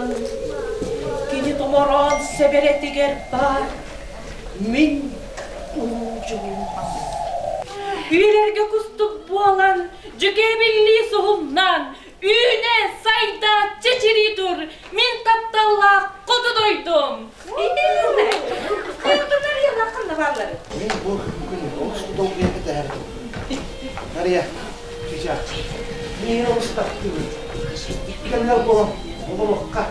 буолан, кини томороон сэбэрэтигэр баар мин улуу дьолум. Үйэлэргэ кустук буолан, дьүкээбиллии суһумнаан, үүнэ, сайда, чэчирии тур, мин тапталлаах хоту дойдум. Мин бу күн олус долгуйа кэтэһэрим. Нария, чыча, миигин олус таптыыбын. Кэллэр буолан олоруохха.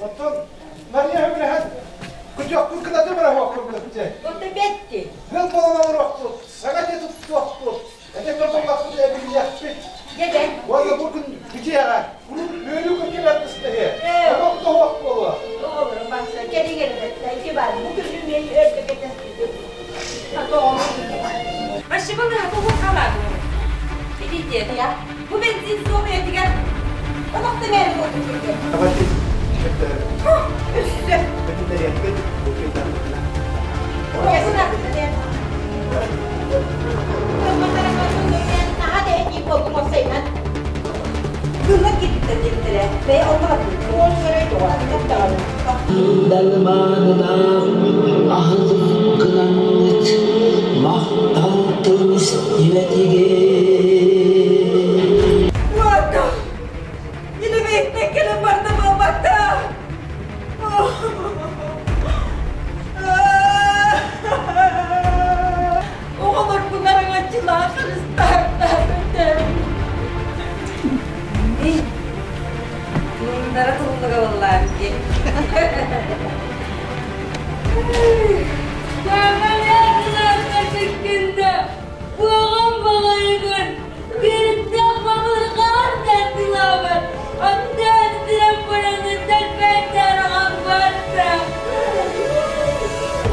Оттон Нария сөбүлэһэн күтүөхпүн кынаты быраһуохпун дьэ. Ота бэтти. Ыал буолан олоруохпут, саҥа дьиэ туттуохпут, эдэр торболлохпут эбиллиэхпит. Дьэ Уонна бу күн бүтүөҕэ, куруук үөрүү көтүлэр тыстыһы, омок тоһуох буолуо. Оҕолорум барса кэлиҥ эрэ ити бар бу күнү мен өрдө кэтэспитим. Ашыбыл тугу хаалаатым. Итиитиэ. Бу бензин суох үйэтигэр Олохто мээри буолбут курдук. Давайте Өссө. Бэтиннэриэхпит, бу күннэрбитинэ. Далмаанылаах аһылык гынаҥҥыт махтал тыл истибэтигит. Ладно. Илимиттен келин барда буолбатта. Оҕолорбун араҥаччылаах харыстаахтаах Тундара туллуга буоллаан дии. Буоҕам баҕайыгын Кирдээх бабырҕаан тардылаабат, аттаан итирэн бараныттан бэртээрэҕин барда.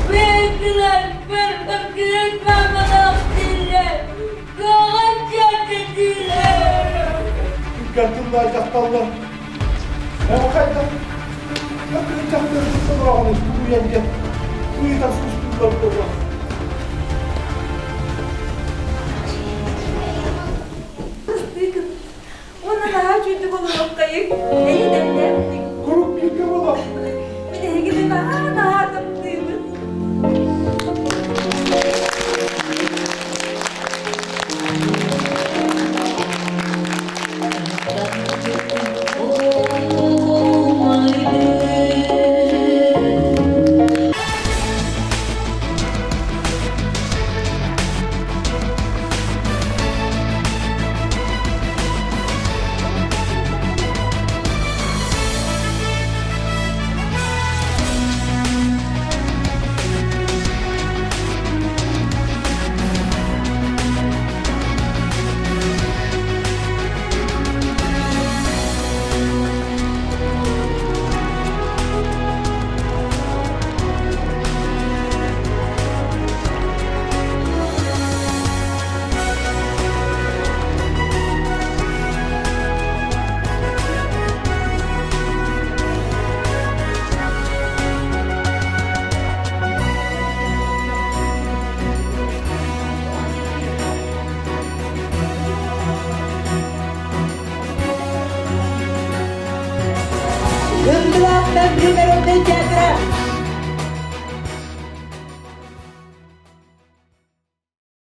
Бэйдилэр, бэрбэккирин маамалаах дииллэр, көҕөн чэрчи дииллэр. Түргэн тыллаах дьахталлар. Эн хайдах Кыргын дьахтары толороҕун тугуйан диэн ыйытан сустуулар буолуо. Уонна наһаа үчүгэй олоруоххайыҥ, эйэ дэмнээхтик. Куруук бииргэ буолуох. Мин эһигини наһаа